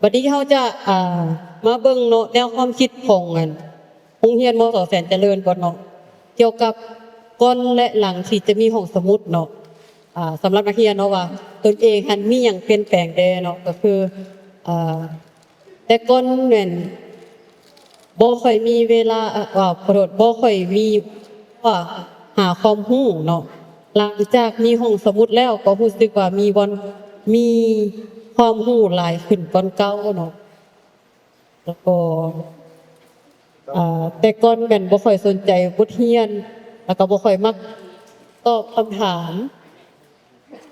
ບັດນີ້ເຮົາຈະ ອ່າ ມາເບິ່ງເນາະ ແນວຄວາມຄິດຂອງ ອັນ ໂຮງຮຽນ ມສ ແສນຈະເລີນກ່ອນເນາະ ກ່ຽວກັບກ່ອນ ແລະ ຫຼັງທີ່ຈະມີຫ້ອງສະໝຸດເນາະ. ອ່າ ສຳລັບນັກຮຽນເນາະ ວ່າຕົນເອງຫັ້ນມີຫຍັງປ່ຽນແປງແດ່ເນາະ ກໍຄື ອ່າ ແຕ່ກ່ອນແມ່ນບໍ່ຄ່ອຍມີເວລາ ເອີ ເອີ ຂໍໂທດ ບໍ່ຄ່ອຍມີ ວ່າຫາຄວາມຮູ້ເນາະ. ຫຼັງຈາກມີຫ້ອງສະໝຸດແລ້ວ ກໍຮູ້ສຶກວ່າມີບ່ອນ ມີຄວາມຮູ້ຫຼາຍຂຶ້ນກ່ອນເກົ່າເນາະ. ແລ້ວກໍ ເອີ ແຕ່ກ່ອນແມ່ນບໍ່ຄ່ອຍສົນໃຈບົດຮຽນ ແລ້ວກໍບໍ່ຄ່ອຍມັກຕອບຄຳຖາມ.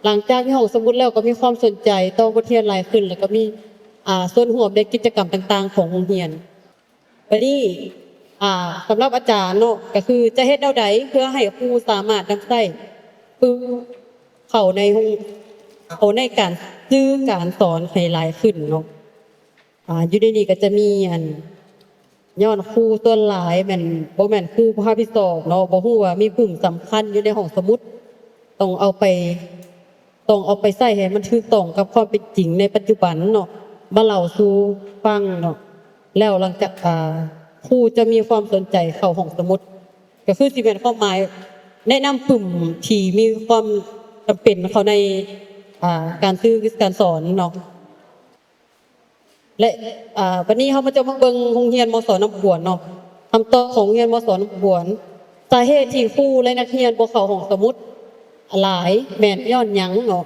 ຫຼັງຈາກມີຫ້ອງສະໝຸດແລ້ວ ກໍມີຄວາມສົນໃຈຕໍ່ບົດຮຽນຫຼາຍຂຶ້ນ ແລ້ວກໍມີ ອ່າ ສ່ວນຮ່ວມໃນກິດຈະກຳຕ່າງໆຂອງໂຮງຮຽນ. ບັດນີ້ ອ່າ ສຳລັບອາຈານເນາະ ກໍຄືຈະເຮັດແນວໃດເພື່ອໃຫ້ຄູສາມາດນຳໃຊ້ປຶ້ມເຂົ້າໃນໂຮງ ເຂົ້າໃນການສື່ການສອນໃຫ້ຫຼາຍຂຶ້ນເນາະ. ອ່າ ຢູ່ໃນນີ້ກໍຈະມີ ອັນ ຍ້ອນຄູສ່ວນຫຼາຍແມ່ນ ບໍ່ແມ່ນຄູຜູ້ຮັບຜິດຊອບເນາະ ບໍ່ຮູ້ວ່າມີປຶ້ມສຳຄັນຢູ່ໃນຫ້ອງສະໝຸດ ຕ້ອງເອົາໄປ ຕ້ອງເອົາໄປໃຊ້ໃຫ້ມັນຖືກຕ້ອງກັບຄວາມເປັນຈິງໃນປັດຈຸບັນເນາະ ມາເລົ່າສູ່ຟັງເນາະ. ແລ້ວຫຼັງຈາກ ອ່າ ຄູຈະມີຄວາມສົນໃຈເຂົ້າຫ້ອງສະໝຸດ ກໍຄືຊິແມ່ນຄວາມໝາຍແນະນຳປຶ້ມທີ່ມີຄວາມຈຳເປັນເຂົ້າໃນ ອ່າ ການສື່ການສອນເນາະ. ແລະ ອ່າ ບັດນີ້ເຮົາມາຈະມາເບິ່ງໂຮງຮຽນ ມສ ນ້ຳຂວນເນາະ. ຄຳຕອບຂອງໂຮງຮຽນ ມສ ນ້ຳຂວນ ສາເຫດທີ່ຄູ ແລະ ນັກຮຽນບໍ່ເຂົ້າຫ້ອງສະໝຸດຫຼາຍແມ່ນຍ້ອນຫຍັງເນາະ?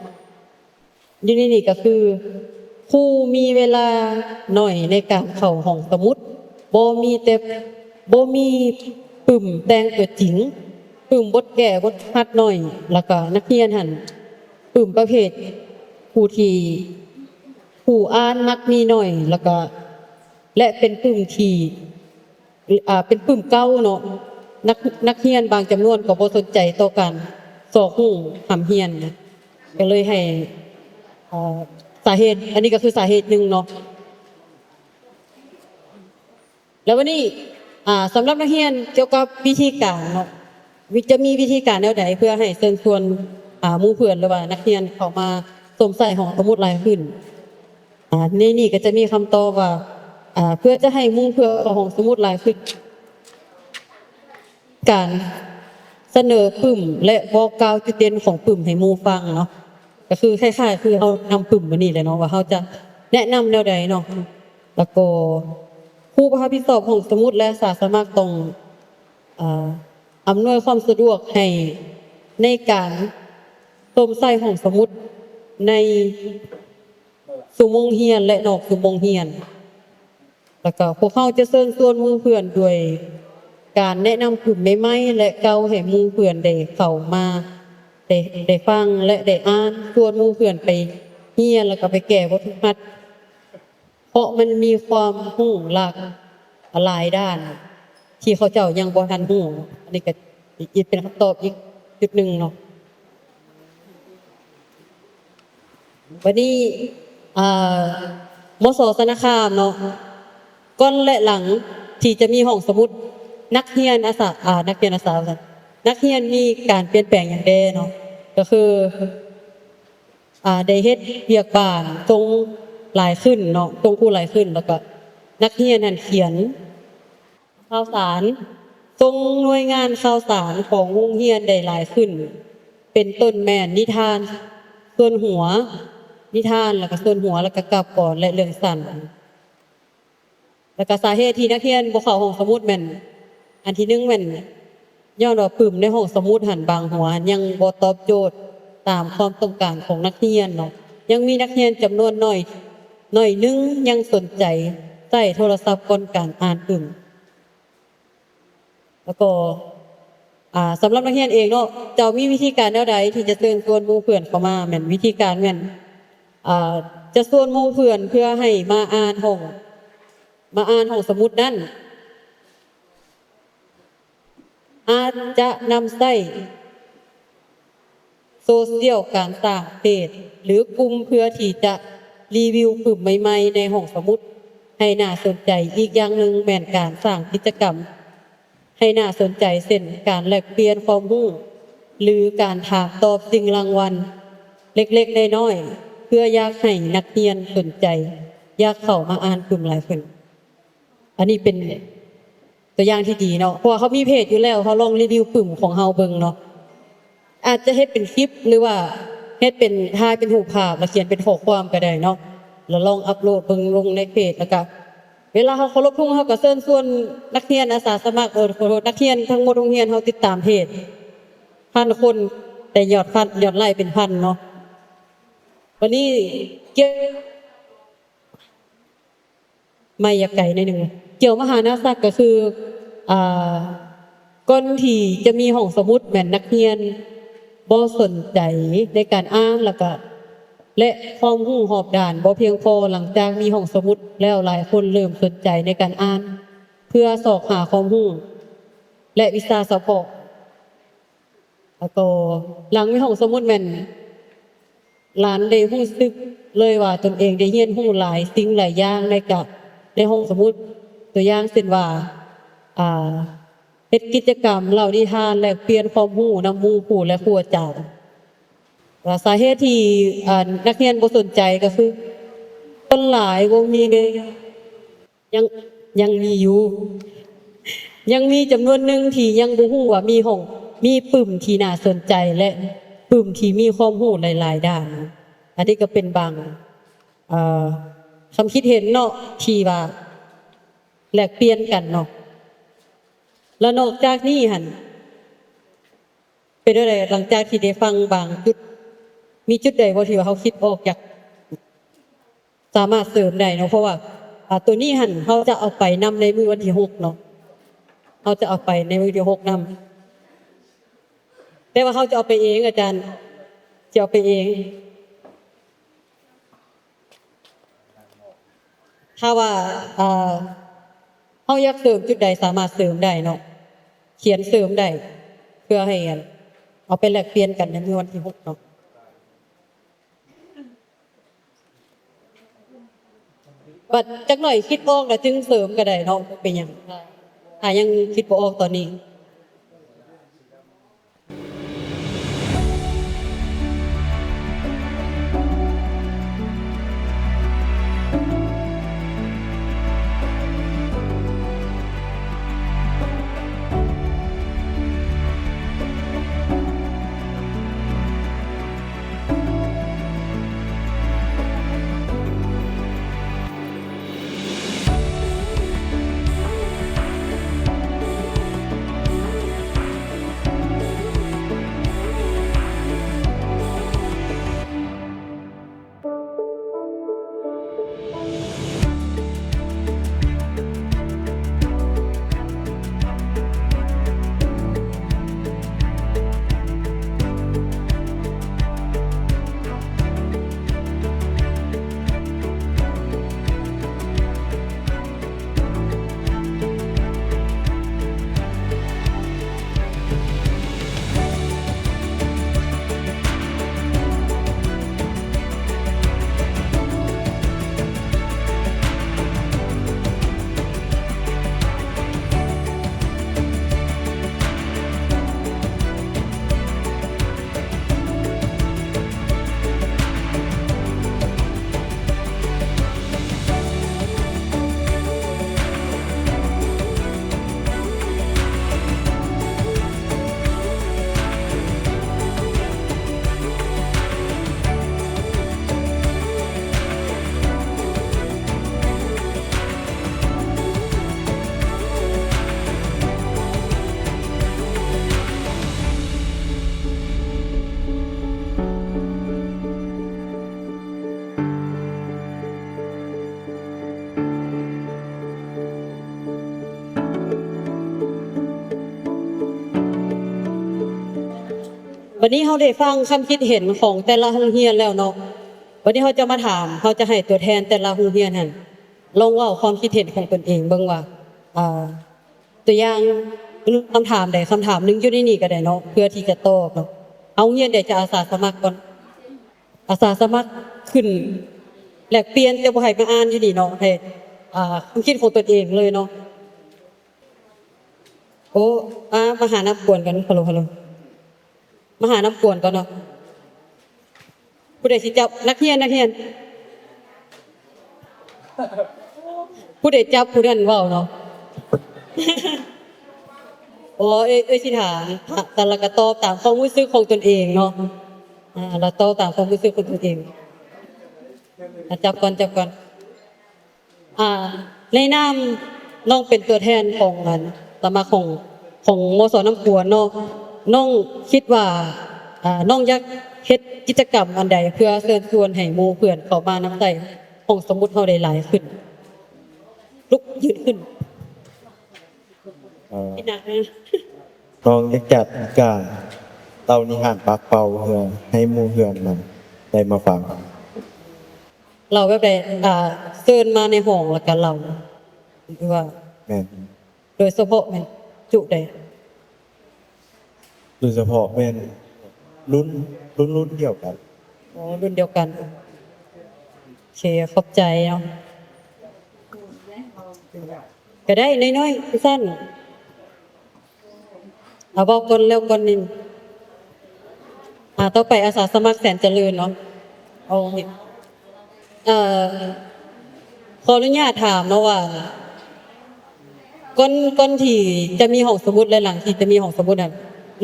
ຢູ່ໃນນີ້ກໍຄື ຄູມີເວລາໜ້ອຍໃນການເຂົ້າຫ້ອງສະໝຸດ, ບໍ່ມີແຕ່ ບໍ່ມີປຶ້ມແຕ່ງຕົວຈິງ, ປຶ້ມບົດແກ້ບົດຝຶກຫັດໜ້ອຍ, ແລ້ວກໍນັກຮຽນຫັ້ນ ປຶ້ມປະເພດຜູ້ທີ່ ຜູ້ອ່ານມັກມີໜ້ອຍ ແລ້ວກໍ ແລະ ເປັນປຶ້ມທີ່ ອ່າ ເປັນປຶ້ມເກົ່າເນາະ. ນັກ ນັກຮຽນບາງຈຳນວນກໍບໍ່ສົນໃຈຕໍ່ການຊອກຮູ້ຮ່ຳຮຽນ ກໍເລີຍໃຫ້ ເອີ ສາເຫດ ອັນນີ້ກໍຄືສາເຫດໜຶ່ງເນາະ. ແລ້ວບັດນີ້ ອ່າ ສຳລັບນັກຮຽນກ່ຽວກັບວິທີການເນາະ ວິ ຈະມີວິທີການແນວໃດເພື່ອໃຫ້ເຊີນຊວນ ອ່າ ໝູ່ເພື່ອນ ຫຼືວ່ານັກຮຽນເຂົ້າມາຊົມໃຊ້ຫ້ອງສະໝຸດຫຼາຍຂຶ້ນ? ອ່າ ໃນນີ້ກໍຈະມີຄຳຕອບວ່າ ອ່າ ເພື່ອຈະໃຫ້ໝູ່ເພື່ອນເຂົ້າຫ້ອງສະໝຸດຫຼາຍຂຶ້ນ ການສະເໜີປຶ້ມ ແລະ ບອກກ່າວຈຸດເດັ່ນຂອງປຶ້ມໃຫ້ໝູ່ຟັງເນາະ. ກໍຄືຄ້າຍໆຄືເຮົານຳປຶ້ມມື້ນີ້ແຫຼະເນາະ ວ່າເຮົາຈະແນະນຳແນວໃດເນາະ. ແລ້ວກໍຜູ້ຮັບຜິດຊອບຫ້ອງສະໝຸດ ແລະ ອາສາສະໝັກຕ້ອງ ເອີ ອຳນວຍຄວາມສະດວກໃຫ້ໃນການຊົມໃຊ້ຫ້ອງສະໝຸດໃນ ຊົ່ວໂມງຮຽນ ແລະ ນອກຊົ່ວໂມງຮຽນ. ແລ້ວກໍພວກເຮົາຈະເຊີນຊວນໝູ່ເພື່ອນດ້ວຍການແນະນຳກຸ່ມໃໝ່ໆ ແລະ ເກົ່າໃຫ້ໝູ່ເພື່ອນໄດ້ເຂົ້າມາ ໄດ້ ໄດ້ຟັງ ແລະ ໄດ້ອ່ານ, ຊວນໝູ່ເພື່ອນໄປຮຽນ ແລ້ວກໍໄປແກ້ບົດຝຶກຫັດ ເພາະມັນມີຄວາມຮູ້ຫຼາກຫຼາຍດ້ານທີ່ເຂົາເຈົ້າຍັງບໍ່ທັນຮູ້. ອັນນີ້ກໍອີກເປັນຄຳຕອບອີກຈຸດໜຶ່ງເນາະ. ບັດນີ້ ອ່າ ມສ ຊະນະຄາມເນາະ ກ່ອນ ແລະ ຫຼັງທີ່ຈະມີຫ້ອງສະໝຸດ ນັກຮຽນອາສາ ອ່າ ນັກຮຽນອາສາວ່າຊັ້ນ ນັກຮຽນມີການປ່ຽນແປງຫຍັງແດ່ເນາະ? ກໍຄື ອ່າ ໄດ້ເຮັດວຽກບ້ານສົ່ງຫຼາຍຂຶ້ນເນາະ ສົ່ງຄູຫຼາຍຂຶ້ນ ແລ້ວກໍນັກຮຽນຫັ້ນຂຽນ ຂ່າວສານ ສົ່ງໜ່ວຍງານຂ່າວສານຂອງໂຮງຮຽນໄດ້ຫຼາຍຂຶ້ນ ເປັນຕົ້ນແມ່ນນິທານສ່ວນຫົວ ນິທານ ແລ້ວກໍສ່ວນຫົວ ແລ້ວກໍກາບກອນ ແລະ ເລື່ອງສັ້ນ. ແລ້ວກໍສາເຫດທີ່ນັກຮຽນບໍ່ເຂົ້າຫ້ອງສະໝຸດແມ່ນ ອັນທີໜຶ່ງແມ່ນຍ້ອນວ່າປຶ້ມໃນຫ້ອງສະໝຸດຫັ້ນ ບາງຫົວຍັງບໍ່ຕອບໂຈດຕາມຄວາມຕ້ອງການຂອງນັກຮຽນເນາະ ຍັງມີນັກຮຽນຈຳນວນໜ້ອຍ ໜ້ອຍໜຶ່ງຍັງສົນໃຈໃຊ້ໂທລະສັບກ່ອນການອ່ານປຶ້ມ. ແລ້ວກໍ ອ່າ ສຳລັບນັກຮຽນເອງເນາະ ເຈົ້າມີວິທີການແນວໃດທີ່ຈະເຊີນຊວນໝູ່ເພື່ອນເຂົ້າມາ? ແມ່ນວິທີການແມ່ນ ອ່າ ຈະຊວນໝູ່ເພື່ອນເພື່ອໃຫ້ມາອ່ານຫ້ອງ ມາອ່ານຫ້ອງສະໝຸດນັ້ນ ອາດຈະນຳໃຊ້ ໂຊຊຽວ ການສ້າງເພຈ ຫຼື ກຸ່ມ ເພື່ອທີ່ຈະຣີວິວປຶ້ມໃໝ່ໆໃນຫ້ອງສະໝຸດໃຫ້ໜ້າສົນໃຈ. ອີກຢ່າງໜຶ່ງແມ່ນການສ້າງກິດຈະກຳໃຫ້ໜ້າສົນໃຈ ເຊັ່ນ ການແລກປ່ຽນຄວາມຮູ້ ຫຼື ການຖາມຕອບສິ່ງລາງວັນເລັກໆນ້ອຍໆ ເພື່ອຢາກໃຫ້ນັກຮຽນສົນໃຈ. ຢາກເຂົ້າມາອ່ານປຶ້ມຫຼາຍຂຶ້ນ. ອັນນີ້ເປັນຕົວຢ່າງທີ່ດີເນາະ ເພາະວ່າເຮົາມີເພຈຢູ່ແລ້ວ ເຮົາລອງຣີວິວປຶ້ມຂອງເຮົາເບິ່ງເນາະ. ອາດຈະເຮັດເປັນຄລິບ ຫຼືວ່າເຮັດເປັນ ຖ່າຍເປັນຮູບພາບ ແລ້ວຂຽນເປັນຂໍ້ຄວາມກໍໄດ້ເນາະ ແລ້ວລອງອັບໂຫຼດເບິ່ງລົງໃນເພຈ. ແລ້ວກະເວລາເຮົາເຄົາລົບທຸງ ເຮົາກໍເຊີນຊວນນັກຮຽນອາສາສະໝັກ ເອີ ຂໍໂທດ ນັກຮຽນທັງໝົດໂຮງຮຽນເຮົາຕິດຕາມເພຈ ພັນຄົນ ແຕ່ຍອດພັນ ຍອດໄລ້ເປັນພັນເນາະ. ບັດນີ້ ໄມຢາກໄກໜ້ອຍໜຶ່ງ. ກ່ຽວມະຫານາສັກກໍຄື ອ່າ ກ່ອນທີ່ຈະມີຫ້ອງສະໝຸດ ແມ່ນນັກຮຽນບໍ່ສົນໃຈໃນການອ່ານ ແລ້ວກະ ແລະ ຄວາມຮູ້ຮອບດ້ານບໍ່ພຽງພໍ. ຫຼັງຈາກມີຫ້ອງສະໝຸດແລ້ວ ຫຼາຍຄົນເລີ່ມສົນໃຈໃນການອ່ານ ເພື່ອຊອກຫາຄວາມຮູ້ ແລະ ວິຊາສະເພາະ. ແລ້ວກໍຫຼັງມີຫ້ອງສະໝຸດແມ່ນຫຼານໄດ້ຮູ້ສຶກເລີຍວ່າຕົນເອງໄດ້ຮຽນຮູ້ຫຼາຍສິ່ງຫຼາຍຢ່າງໃນກະ ໃນຫ້ອງສະໝຸດ. ຕົວຢ່າງເຊັ່ນວ່າ ອ່າ ເຮັດກິດຈະກຳເລົ່ານິທານ ແລກປ່ຽນຄວາມຮູ້ນຳໝູ່ຄູ່ ແລະ ຄູອາຈານ. ວ່າສາເຫດທີ່ ອ່າ ນັກຮຽນບໍ່ສົນໃຈກໍຄື ສ່ວນຫຼາຍບໍ່ມີ ຍັງ ຍັງມີຢູ່ ຍັງມີຈຳນວນໜຶ່ງທີ່ຍັງບໍ່ຮູ້ວ່າມີຫ້ອງ ມີປຶ້ມທີ່ໜ້າສົນໃຈ ແລະ ປຶ້ມທີ່ມີຄວາມຮູ້ຫຼາຍໆດ້ານ. ອັນນີ້ກໍເປັນບາງ ເອີ ຄຳຄິດເຫັນເນາະ ທີ່ວ່າແລກປ່ຽນກັນເນາະ. ແລ້ວນອກຈາກນີ້ຫັ້ນ ເປັນແນວໃດ ຫຼັງຈາກທີ່ໄດ້ຟັງບາງຈຸດ ມີຈຸດໃດບໍ່ທີ່ວ່າເຮົາຄິດອອກ ຢາກ ສາມາດເສີມໄດ້ເນາະ? ເພາະວ່າ ອ່າ ໂຕນີ້ຫັ້ນ ເຮົາຈະເອົາໄປນຳໃນມື້ວັນທີຫົກເນາະ ເຮົາຈະເອົາໄປໃນມື້ວັນທີຫົກນຳ ແຕ່ວ່າເຮົາຈະເອົາໄປເອງ ອາຈານ ຈະເອົາໄປເອງ. ຖ້າວ່າ ເອີ ເຮົາຢາກເສີມຈຸດໃດ ສາມາດເສີມໄດ້ເນາະ ຂຽນເສີມໄດ້ ເພື່ອໃຫ້ ອັນ ເອົາໄປແລກປ່ຽນກັນໃນມື້ວັນທີຫົກເນາະ. ບັດຈັກໜ້ອຍຄິດອອກແລ້ວຈຶ່ງເສີມກໍໄດ້ເນາະ ບໍ່ເປັນຫຍັງ ຖ້າຍັງຄິດບໍ່ອອກຕອນນີ້. ບັດນີ້ເຮົາໄດ້ຟັງຄຳຄິດເຫັນຂອງແຕ່ລະໂຮງຮຽນແລ້ວເນາະ, ບັດນີ້ເຮົາຈະມາຖາມ, ເຮົາຈະໃຫ້ຕົວແທນແຕ່ລະໂຮງຮຽນຫັ້ນ ລອງເວົ້າຄວາມຄິດເຫັນຂອງຕົນເອງເບິ່ງວ່າ ອ່າ ຕົວຢ່າງຄຳຖາມໃດຄຳຖາມໜຶ່ງຢູ່ໃນນີ້ກໍໄດ້ເນາະ ເພື່ອທີ່ຈະຕອບເນາະ. ເອົາ ໂຮງຮຽນໃດຈະອາສາສະໝັກກ່ອນ? ອາສາສະໝັກຂຶ້ນແລກປ່ຽນ ແຕ່ບໍ່ໃຫ້ມາອ່ານຢູ່ນີ້ເນາະ, ໃຫ້ ອ່າ ຄວາມຄິດຂອງຕົນເອງເລີຍເນາະ. ໂອ້ ອ່າ ມາຫານ້ຳກວນກັນ. ຮັລໂຫຼ ຮັລໂຫຼ ມາຫານ້ຳກວນກ່ອນເນາະ. ຜູ້ໃດຊິຈັບ? ນັກຮຽນ, ນັກຮຽນ. ຜູ້ໃດຈັບຜູ້ນັ້ນເວົ້າເນາະ. ໂອ້ ເອີ ເອີ ຊິຖາມ ແຕ່ລະກະຕອບຕາມຄວາມຮູ້ສຶກຂອງຕົນເອງເນາະ. ອາ ລະຕອບຕາມຄວາມຮູ້ສຶກຂອງຕົນເອງ. ອາ ຈັບກ່ອນ ຈັບກ່ອນ. ອາ ໃນນາມນ້ອງເປັນຕົວແທນຂອງ ອັນ ສະມາຄົມຂອງ ຂອງ ມສ ນ້ຳຂວນເນາະ, ນ້ອງຄິດວ່າ ອາ ນ້ອງຢາກເຮັດກິດຈະກຳອັນໃດ ເພື່ອເຊີນຊວນໃຫ້ໝູ່ເພື່ອນເຂົ້າມານຳໃຊ້ຫ້ອງສະໝຸດເຮົາໄດ້ຫຼາຍຂຶ້ນ? ລຸກ ຢືນຂຶ້ນ. ເອີ ເປັນຫຍັງ? ນ້ອງຢາກຈັດການເລົ່ານິທານປາກເປົ່າ ເພື່ອໃຫ້ໝູ່ເພື່ອນນັ້ນໄດ້ມາຟັງ. ເລົ່າແບບໃດ? ອ່າ ເຊີນມາໃນຫ້ອງແລ້ວກະເລົ່າ ຫຼືວ່າ ແມ່ນ ໂດຍສະເພາະແມ່ນຈຸໃດ? ໂດຍສະເພາະແມ່ນລຸ້ນ ລຸ້ນ ລຸ້ນດຽວກັນ. ອໍ ລຸ້ນດຽວກັນ. ໂອເຄ ຂອບໃຈເນາະ. ກະໄດ້ນ້ອຍໆ ສັ້ນ. ເອົາ ເວົ້າກ່ອນແລ້ວກ່ອນນີ້. ອ່າ ຕໍ່ໄປອາສາສະໝັກແສນຈະເລີນເນາະ. ໂອເຄ ເອີ ຂໍອະນຸຍາດຖາມເນາະວ່າ ກ່ອນ ກ່ອນທີ່ຈະມີຫ້ອງສະໝຸດ ແລະ ຫຼັງທີ່ຈະມີຫ້ອງສະໝຸດນັ້ນ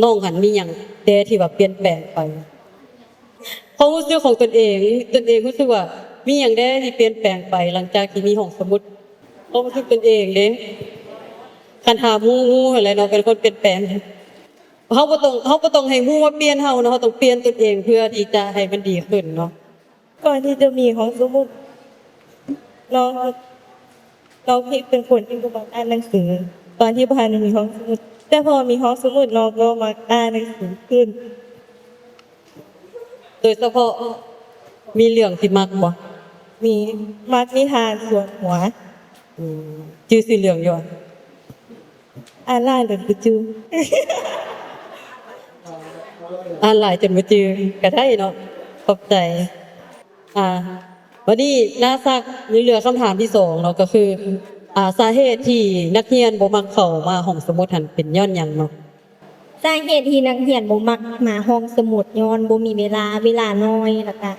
ນ້ອງຫັ້ນມີຫຍັງແດ່ທີ່ວ່າປ່ຽນແປງໄປ? ຄວາມຮູ້ສຶກຂອງຕົນເອງ ຕົນເອງຮູ້ສຶກວ່າມີຫຍັງແດ່ທີ່ປ່ຽນແປງໄປຫຼັງຈາກທີ່ມີຫ້ອງສະໝຸດ? ຄວາມຮູ້ສຶກຕົນເອງເດ້. ຄັນຖາມໝູ່ ໝູ່ຫັ້ນແຫຼະເນາະ ເປັນຄົນປ່ຽນແປງ. ເຮົາບໍ່ຕ້ອງ ເຮົາບໍ່ຕ້ອງໃຫ້ໝູ່ມາປ່ຽນເຮົາເນາະ, ເຮົາຕ້ອງປ່ຽນຕົນເອງເພື່ອທີ່ຈະໃຫ້ມັນດີຂຶ້ນເນາະ. ກ່ອນທີ່ຈະມີຫ້ອງສະໝຸດ ນ້ອງ ນ້ອງເປັນຄົນທີ່ບໍ່ມັກອ່ານໜັງສື ຕອນທີ່ບໍ່ທັນໄດ້ມີຫ້ອງສະໝຸດ, ແຕ່ພໍມີຫ້ອງສະໝຸດ ນ້ອງກໍມັກອ່ານໜັງສືຂຶ້ນ. ໂດຍສະເພາະມີເລື່ອງທີ່ມັກບໍ່? ມີ ມັກນິທານສວນຫົວ. ອືມ ຈື່ຊື່ເລື່ອງຢູ່ຫວາ? ອ່ານຫຼາຍຈົນບໍ່ຈື່. ອ່ານຫຼາຍຈົນບໍ່ຈື່ກະໄດ້ເນາະ. ຂອບໃຈ. ອ່າ ບາດນີ້ໜ້າສັກ ຍັງເຫຼືອຄຳຖາມທີສອງເນາະ ກະຄື ອ່າ ສາເຫດທີ່ນັກຮຽນບໍ່ມັກເຂົ້າມາຫ້ອງສະໝຸດຫັ້ນ ເປັນຍ້ອນຫຍັງເນາະ? ສາເຫດທີ່ນັກຮຽນບໍ່ມັກມາຫ້ອງສະໝຸດ ຍ້ອນບໍ່ມີເວລາ, ເວລາໜ້ອຍ ແລ້ວກະ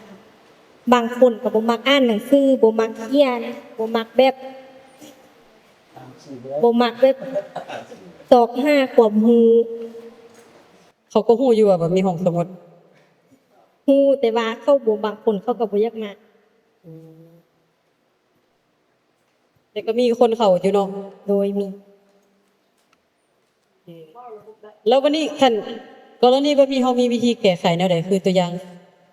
ບາງຄົນກະບໍ່ມັກອ່ານໜັງສື, ບໍ່ມັກຂຽນ, ບໍ່ມັກແບບ ບໍ່ມັກແບບຊອກຫາຄວາມຮູ້. ເຂົາກໍຮູ້ຢູ່ວ່າ ວ່າມີຫ້ອງສະໝຸດ. ຮູ້ ແຕ່ວ່າເຂົາບໍ່ ບາງຄົນເຂົາກໍບໍ່ຢາກມາ. ອືມ ແຕ່ກໍມີຄົນເຂົ້າຢູ່ເນາະ. ໂດຍ ມີ. ແລ້ວບາດນີ້ ຄັນກໍລະນີແບບນີ້ ເຮົາມີວິທີແກ້ໄຂແນວໃດ? ຄືຕົວຢ່າງ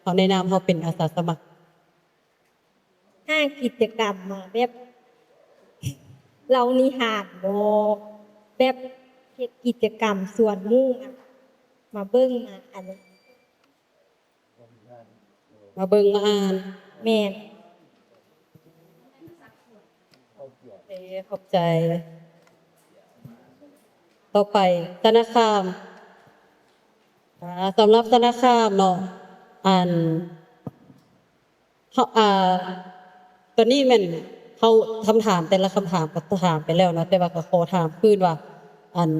ເຮົາໃນນາມເຮົາເປັນອາສາສະໝັກ ຫາກິດຈະກຳມາແບບເລົ່ານິທານບໍ ແບບເຮັດກິດຈະກຳຊວນໝູ່ມາ ມາເບິ່ງ ມາອັນ ມາເບິ່ງມາອ່ານ. ແມ່ນ. ເອີ ຂອບໃຈ. ຕໍ່ໄປ ຊະນະຄາມ. ອາ ສຳລັບຊະນະຄາມເນາະ ອັນ ເຮົາ ອ່າ ຕອນນີ້ແມ່ນເຮົາ ຄຳຖາມແຕ່ລະຄຳຖາມກໍຖາມໄປແລ້ວເນາະ, ແຕ່ວ່າກໍຂໍຖາມຄືນວ່າ ອັນ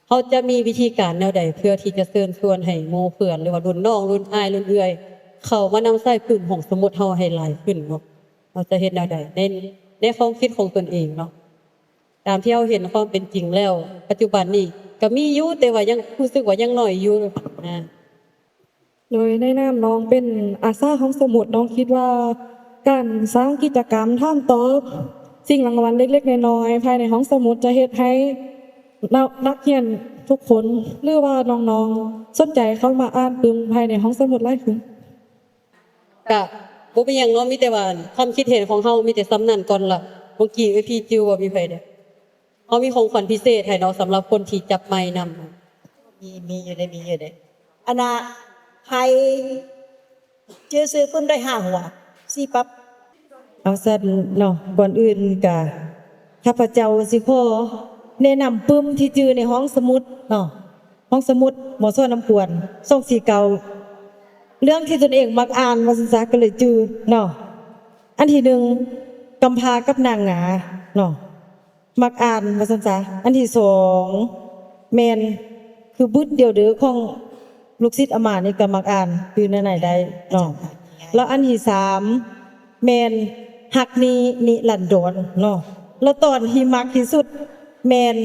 ເຮົາຈະມີວິທີການແນວໃດ ເພື່ອທີ່ຈະເຊີນຊວນໃຫ້ໝູ່ເພື່ອນ ຫຼືວ່າລຸ້ນນ້ອງ ລຸ້ນອ້າຍ ລຸ້ນເອື້ອຍ ເຂົ້າມານຳໃຊ້ປຶ້ມຫ້ອງສະໝຸດເຮົາໃຫ້ຫຼາຍຂຶ້ນເນາະ? ເຮົາຈະເຮັດແນວໃດ ໃນ ໃນຄວາມຄິດຂອງຕົນເອງເນາະ? ຕາມທີ່ເຮົາເຫັນຄວາມເປັນຈິງແລ້ວ ປັດຈຸບັນນີ້ກໍມີຢູ່ ແຕ່ວ່າຍັງ ຮູ້ສຶກວ່າຍັງໜ້ອຍຢູ່ນະ. ໂດຍໃນນາມນ້ອງເປັນອາສາຫ້ອງສະໝຸດ, ນ້ອງຄິດວ່າການສ້າງກິດຈະກຳຖາມຕອບ, ສິ່ງລາງວັນເລັກໆນ້ອຍໆພາຍໃນຫ້ອງສະໝຸດ ຈະເຮັດໃຫ້ນັກຮຽນທຸກຄົນ ຫຼືວ່ານ້ອງໆສົນໃຈເຂົ້າມາອ່ານປຶ້ມພາຍໃນຫ້ອງສະໝຸດຫຼາຍຂຶ້ນ. ກະບໍ່ມີຫຍັງເນາະ, ມີແຕ່ວ່າຄວາມຄິດເຫັນຂອງເຮົາມີແຕ່ສ່ຳນັ້ນກ່ອນລະ. ເມື່ອກີ້ເອື້ອຍພີ້ຈື່ວ່າມີໃຜແດ່? ເຮົາມີຂອງຂວັນພິເສດໃຫ້ເນາະ ສຳລັບຄົນທີ່ຈັບໄມນຳ. ມີ ມີຢູ່ເດ້ ມີຢູ່ເດ້. ອັນນ່າ ໃຜຈື່ຊື່ປຶ້ມໄດ້ຫ້າຫົວ ສີ່ປັບ. ເອົາຊັ້ນເນາະ, ກ່ອນອື່ນກະຂ້າພະເຈົ້າຊິຂໍແນະນຳປຶ້ມທີ່ຈື່ໃນຫ້ອງສະໝຸດເນາະ. ຫ້ອງສະໝຸດ ມສ ນ້ຳຂວນ ສອງສີ່ເກົ້າ ເລື່ອງທີ່ຕົນເອງມັກອ່ານວ່າຊັ້ນຊະ ກໍເລີຍຈື່ເນາະ. ອັນທີໜຶ່ງ ກຳພ້າກັບນາງງາເນາະ ມັກອ່ານວ່າຊັ້ນຊະ. ອັນທີສອງ ແມ່ນຄືບຶດດຽວເດີຂອງລູກສິດອາມານີ້ກໍມັກອ່ານ ຄືແນວໃດໄດ້ເນາະ. ແລ້ວອັນທີສາມ ແມ່ນ ຮັກນີ້ນິລັນດອນເນາະ ແລ້ວຕອນທີ່ມັກທີ່ສຸດແມ່ນ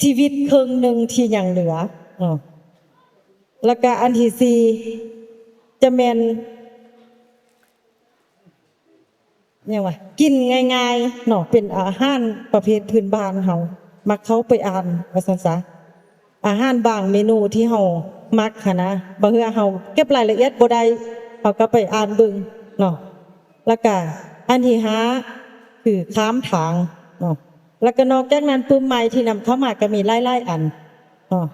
ຊີວິດເຄິ່ງໜຶ່ງທີ່ຍັງເຫຼືອເນາະ ແລ້ວກະອັນທີສີ່ຈະແມ່ນ ຫຍັງວະ ກິນງ່າຍໆເນາະ ເປັນອາຫານປະເພດພື້ນບ້ານເຮົາ ມັກເຂົ້າໄປອ່ານວ່າຊັ້ນຊະ ອາຫານບາງເມນູທີ່ເຮົາມັກຫັ້ນນະ ບາງເທື່ອເຮົາເກັບລາຍລະອຽດບໍ່ໄດ້ ເຮົາກໍໄປອ່ານເບິ່ງເນາະ ແລ້ວກະອັນທີຫ້າຄືຂ້າມທາງເນາະ ແລ້ວກະນອກຈາກນັ້ນປຶ້ມໃໝ່ທີ່ນຳເຂົ້າມາກໍມີຫຼາຍໆອັນເນາະ.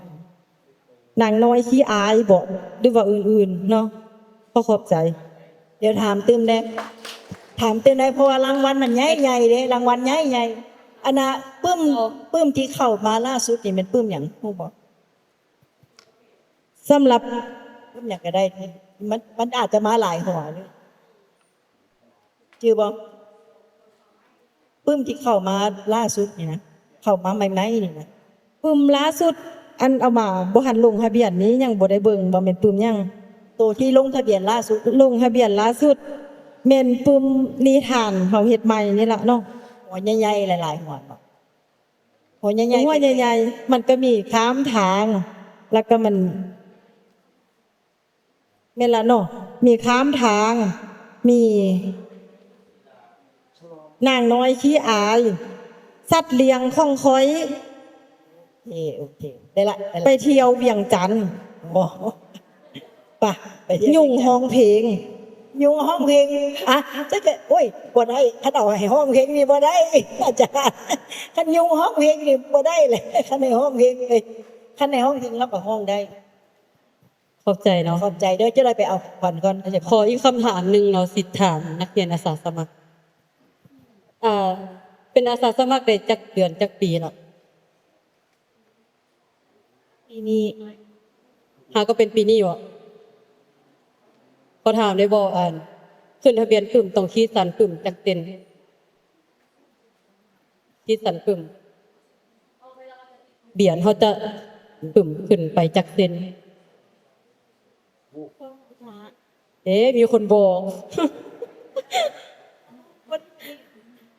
ນາງນ້ອຍຂີ້ອາຍບໍ ຫຼືວ່າອື່ນໆເນາະ? ຂໍຂອບໃຈ. ດຽວຖາມຕື່ມແດ່ ຖາມຕື່ມໄດ້ ເພາະວ່າລາງວັນມັນໃຫຍ່ໆເດ້ ລາງວັນໃຫຍ່ໆ. ອັນນ່າ ປຶ້ມ ປຶ້ມທີ່ເຂົ້າມາລ່າສຸດນີ້ແມ່ນປຶ້ມຫຍັງ ຮູ້ບໍ່? ສຳລັບ ປຶ້ມຫຍັງກໍໄດ້ ມັນ ມັນອາດຈະມາຫຼາຍຫົວເລີຍ. ຈື່ບໍ່? ປຶ້ມທີ່ເຂົ້າມາລ່າສຸດນີ້ນະ ເຂົ້າມາໃໝ່ໆນີ້ນະ ປຶ້ມລ່າສຸດ ອັນເອົາມາບໍ່ທັນລົງທະບຽນນີ້ ຍັງບໍ່ໄດ້ເບິ່ງວ່າແມ່ນປຶ້ມຫຍັງ. ໂຕທີ່ລົງທະບຽນລ່າສຸດ ລົງທະບຽນລ່າສຸດ ແມ່ນປຶ້ມນິທານເຮົາເຮັດໃໝ່ນີ້ລະເນາະ. ຫົວໃຫຍ່ໆ ຫຼາຍໆ ຫົວເນາະ ຫົວໃຫຍ່ໆ ຫົວໃຫຍ່ໆ ມັນກໍມີຂ້າມທາງ ແລ້ວກໍມັນ ແມ່ນລະເນາະ ມີຂ້າມທາງ ມີນາງນ້ອຍຂີ້ອາຍ ສັດລ້ຽງຂອງຂ້ອຍ ໂອເຄ ໂອເຄ ໄດ້ລະ ໄດ້ລະ ໄປທ່ຽວວຽງຈັນ ໂອ້ ໄປ ໄປທ່ຽວ ຍຸງຮ້ອງເພງ ຍຸງຮ້ອງເພງ ອະ ຈັກ ໂອ້ຍ ບໍ່ໄດ້ ຄັນເອົາໃຫ້ຮ້ອງເພງນີ້ບໍ່ໄດ້ ອາຈານ ຄັນຍຸງຮ້ອງເພງນີ້ບໍ່ໄດ້ເລີຍ ຄັນໃຫ້ຮ້ອງເພງເລີຍ ຄັນໃຫ້ຮ້ອງເພງລາວກໍຮ້ອງໄດ້. ຂອບໃຈເນາະ ຂອບໃຈເດີ ຈະໄດ້ໄປເອົາຂວັນກ່ອນ. ຂໍອີກຄຳຖາມໜຶ່ງເນາະ ສິຖາມນັກຮຽນອາສາສະໝັກ ເປັນອາສາສະໝັກໄດ້ຈັກເດືອນຈັກປີແລ້ວ? ປີນີ້ ຫາກໍເປັນປີນີ້ບໍ? ຂໍຖາມໄດ້ບໍ່ ອັນ ຂຶ້ນທະບຽນປຶ້ມ ຕ້ອງຂີດສັ້ນປຶ້ມຈັກເຊັນ? ຂີດສັ້ນປຶ້ມ ບຽນເຮົາຈະປຶ້ມຂຶ້ນໄປຈັກເຊັນ? ເອ ມີຄົນບອກ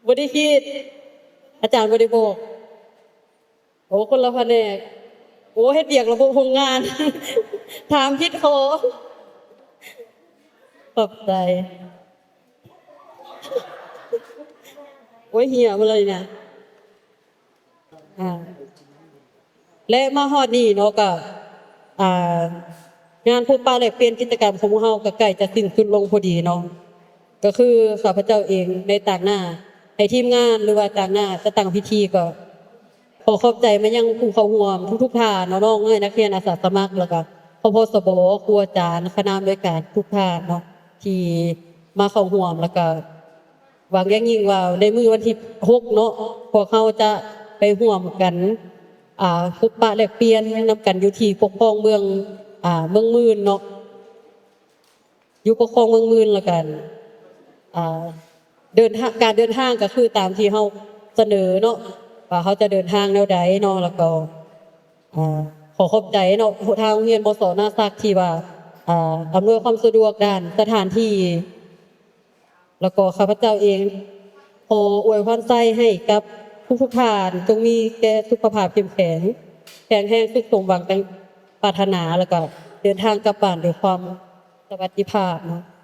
ບໍ່ໄດ້ຂີດ ອາຈານບໍ່ໄດ້ບອກ. ໂອ້ ຄົນລະພະແນກ ໂອ້ ເຮັດວຽກລະບົບໂຮງງານ ຖາມຜິດຂໍ້ ຂອບໃຈ. ໂອ້ຍ ເຫຍໝົດເລີຍນະ ອາ ແລະ ມາຮອດນີ້ເນາະ ກະ ອ່າ ງານພົບປະແລກປ່ຽນກິດຈະກຳຂອງພວກເຮົາກະໃກ້ຈະສິ້ນສຸດລົງພໍດີເນາະ ກະຄືຂ້າພະເຈົ້າເອງໄດ້ຕາງໜ້າໃຫ້ທີມງານ ຫຼືວ່າຕາງໜ້າຈັດຕັ້ງພິທີ ກໍຂໍຂອບໃຈມາຍັງຜູ້ເຂົ້າຮ່ວມທຸກໆທ່ານເນາະ ນ້ອງເອີຍ ນັກຮຽນອາສາສະໝັກ ແລ້ວກະ ຄປສບ ຄູອາຈານ ຄະນະອຳນວຍການທຸກທ່ານເນາະ ທີ່ມາເຂົ້າຮ່ວມ ແລ້ວກະ ຫວັງຢ່າງຍິ່ງວ່າໃນມື້ວັນທີຫົກເນາະ ພວກເຮົາຈະໄປຮ່ວມກັນ ອ່າ ພົບປະແລກປ່ຽນນຳກັນຢູ່ທີ່ປົກຄອງເມືອງ ອ່າ ເມືອງໝື່ນເນາະ ຢູ່ປົກຄອງເມືອງໝື່ນ ແລ້ວກັນ ອ່າ ເດີນທາງ ການເດີນທາງກໍຄືຕາມທີ່ເຮົາສະເໜີເນາະ ວ່າເຮົາຈະເດີນທາງແນວໃດເນາະ ແລ້ວກໍ ອ່າ ຂໍຂອບໃຈເນາະ ທາງໂຮງຮຽນ ມສ ນາສັກ ທີ່ວ່າ ອ່າ ອຳນວຍຄວາມສະດວກດ້ານສະຖານທີ່ ແລ້ວກໍຂ້າພະເຈົ້າເອງຂໍອວຍພອນໄຊໃຫ້ກັບທຸກໆທ່ານ ຈົ່ງມີແຕ່ສຸຂະພາບເຂັ້ມແຂງ ແຂງແຮງ ສຸກສົມຫວັງດັ່ງປາດຖະໜາ ແລ້ວກໍເດີນທາງກັບບ້ານດ້ວຍຄວາມສະຫວັດດີພາບເນາະ.